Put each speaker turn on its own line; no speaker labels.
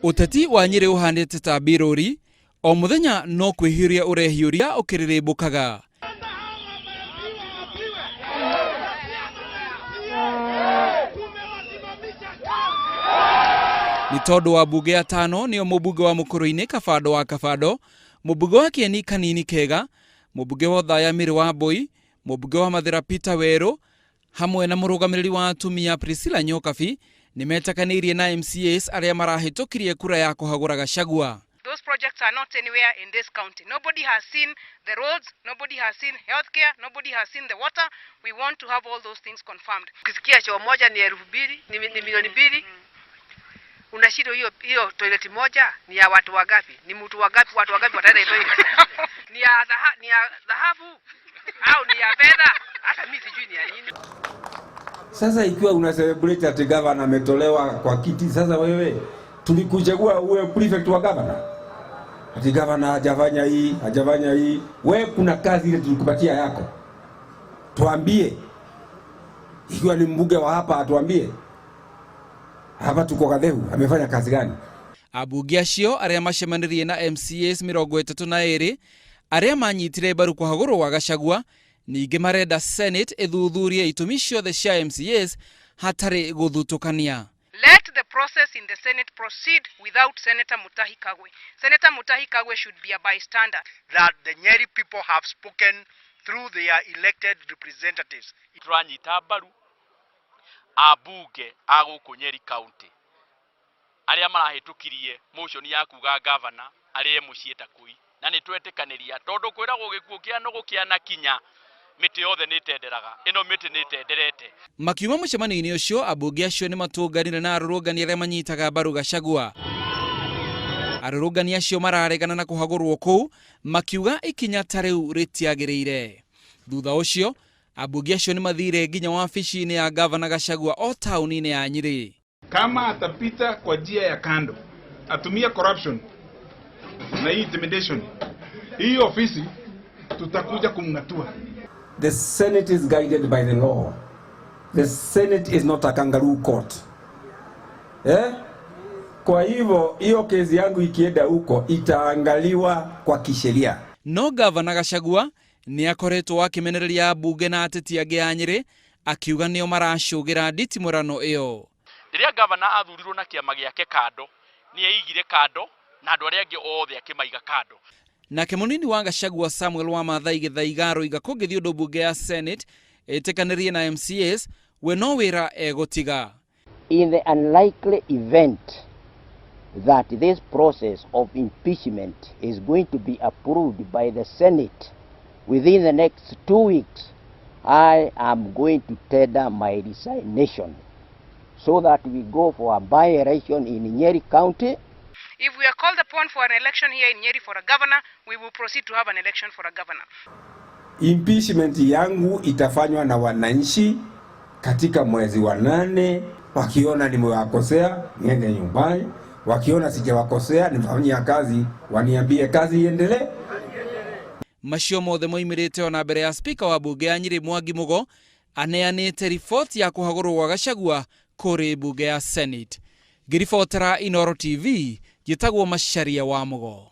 Ũteti wa Nyĩrĩ ũhanĩte ta mbirũri, o mũthenya no kwĩhiũria ũrehiũria ũkĩrĩrĩmbũkaga. Nĩ tondũ wa mbunge atano nĩo mũmbunge wa Mũkũrũ-inĩ Kabando wa Kabando, mũmbunge wa Kĩeni Kanini Kega, mũmbunge wa Othaya Mary Wambui, mũmbunge wa Mathĩra Peter Werũ, hamwe na mũrũgamĩrĩri wa atumia Priscilla Nyokabi nĩmetakanĩirie na MCAs arĩa marahĩtũkirie kura ya kũhagũra Gachagua.
Those projects are not anywhere in this county. Nobody has seen the roads, nobody has seen healthcare, nobody has seen the water. We want to have all those things confirmed.
Ukisikia choo moja ni 2000, ni milioni 2, unashindwa hiyo hiyo toilet moja ni ya watu wangapi? Ni mtu wangapi? Watu wangapi wataenda hiyo toilet? Ni ya dhahabu au ni ya fedha? Hata mimi sijui ni ya nini.
Sasa ikiwa una celebrate ati governor ametolewa kwa kiti, sasa wewe tulikuchagua uwe prefect wa governor? Ati governor hajafanya hii, hajafanya hii. Wewe kuna kazi ile tulikupatia yako. Tuambie. Ikiwa ni mbunge wa hapa atuambie. Hapa tuko Gathehu, amefanya kazi gani?
Ambunge acio arĩa macemanirie na MCAs 32 arĩa manyitire mbaru kũhagũrwo gwa Gachagua ningĩ marenda Senate ĩthuthurie itũmi ciothe cia MCAs hatarĩ gũthutũkania.
Let the process in the Senate proceed without Senator Mutahi Kagwe. Senator Mutahi Kagwe should be a bystander.
That the Nyeri people have spoken through their elected representatives.
Turanyita mbaru ambunge a gũkũ Nyeri County arĩa marahĩtũkirie motion ya kuga governor arĩe mũciĩ ta kũi, na nĩ twetĩkanĩria tondũ kwĩragwo gĩkuũ kĩa nũgũ kĩanakinya mĩtĩ yothe nĩ ĩtenderaga, ĩno mĩtĩ nĩ ĩtenderete.
Makiuma mũcemanio-inĩ ũcio, ambunge acio nĩ matũnganire na arũrũngani arĩa manyitaga mbaru Gachagua. Arũrũngani acio mararegana na kũhagũrwo kũu, makiuga ikinya ta rĩu rĩtiagĩrĩire. Thutha ũcio ambunge acio nĩ mathire nginya wabici-inĩ ya gavana Gachagua o taũni-inĩ ya Nyĩrĩ.
Kama atapita kwa njia ya kando, atumie corruption na hii intimidation, hii ofisi tutakuja kumng'atua.
The Senate is guided by the law. The Senate is not a kangaroo court. Eh? Kwa hivyo hiyo kesi yangu ikienda huko itaangaliwa kwa kisheria.
No gavana Gachagua nĩ akoretwo akĩmenereria ambunge na ateti angĩ a Nyĩrĩ, akiuga nĩo maracũgĩra nditimũrano ĩyo.
Rĩrĩa gavana athurirwo na kĩama gĩake kando, nĩ eigire kando na andũ arĩa angĩ othe akĩmaiga kando.
Nake mũnini wa Gachagua Samuel Wamathai Gĩthaiga aroiga kũngĩthiĩ ũndũ mbunge ya Senate ĩtĩkanĩrie na MCAs, we no wĩra egũtiga.
In the unlikely event that this process of impeachment is going to be approved by the Senate within the next 2 weeks, I am going to tender my resignation so that we go for a by-election in Nyeri County.
If we are called upon for an election here in Nyeri for a governor, we will proceed to have an election for a governor.
Impeachment yangu itafanywa na wananchi katika mwezi wa 8. Wakiona nimewakosea niende nyumbani, wakiona sijawakosea nifanyia kazi, waniambie kazi iendelee.
Macio mothe moimĩrĩte ona mbere ya spika wa mbunge ya Nyĩrĩ Mwangi Mugo aneanĩte riboti ya kũhagũrwo gwa Gachagua kũrĩ mbunge ya Senate. Ngĩribotera Inooro TV, njĩtagwo Macharia wa Mugo.